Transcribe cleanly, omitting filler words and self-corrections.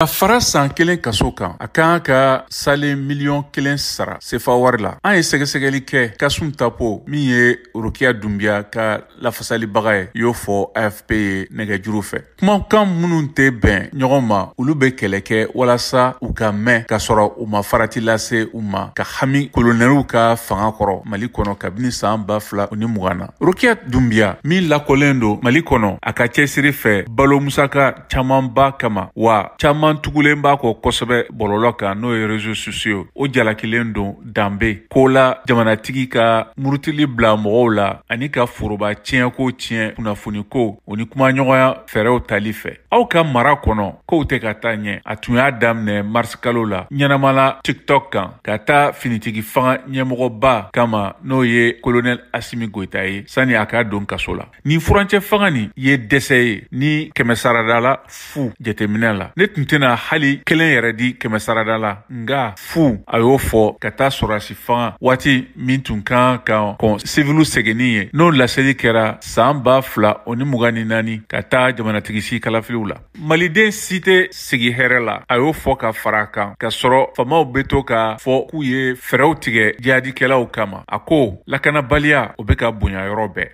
Ka fara san 1 kaso kan, a kan ka salen miliyɔn 1 sara sefa wari la. An ye sɛgɛsɛgɛli kɛ Kasum Tapo, min ye Rokiya Dunbiya ka lafasalibaga ye, y'o fɔ AFP ye nɛgɛjuru fɛ. Kumakan minnu tɛ bɛn ɲɔgɔn ma, olu bɛ kɛlɛ kɛ walasa u ka mɛn ka sɔrɔ u ma farati lase u ma ka hami kolonɛliw ka fanga kɔrɔ Mali kɔnɔ kabini san 2020 na. Rokiya Dunbiya min lakɔlen don Mali kɔnɔ a ka cɛsiri fɛ balo musaka camanba kama, wa caman tugulen b'a kɔ kosɛbɛ bɔlɔlɔ kan, n'o ye réseaux sociaux, o jalakilen don danbe ko la, jamanatigi ka murutili bila mɔgɔw la ani ka foroba tiɲɛko tiɲɛ kunnafoniko o ni kumaɲɔgɔnya fɛɛrɛw tali fɛ. Aw ka mara kɔnɔ kow tɛ ka taa ɲɛ. A tun y'a daminɛ mars kalo la ɲɛnamala TikTok kan ka taa finitigi fanga ɲɛmɔgɔba kama, n'o ye colonel Asimi Goyita ye, sani a ka don kaso la. Nin furancɛ fanga nin ye dɛsɛ ye ni kɛmɛ sarada la fu jateminɛ la. Ne tun tɛna hali 1 yɛrɛ di kɛmɛ sarada la, nka fu. A y'o fɔ ka taa sɔrɔdasi fanga waati min tun kan ka kɔn siviliw seginni ye, n'o laseli kɛra san 2024 ka taa jamanatigi kalafiliw la. Maliden si tɛ sigi hɛrɛ la, a y'o fɔ ka fara a kan, k'a sɔrɔ faamaw bɛ to ka fɔ k'u ye fɛɛrɛw tigɛ jihadikɛlaw kama. A ko lakanabaliya o bɛ ka bonya yɔrɔ bɛɛ.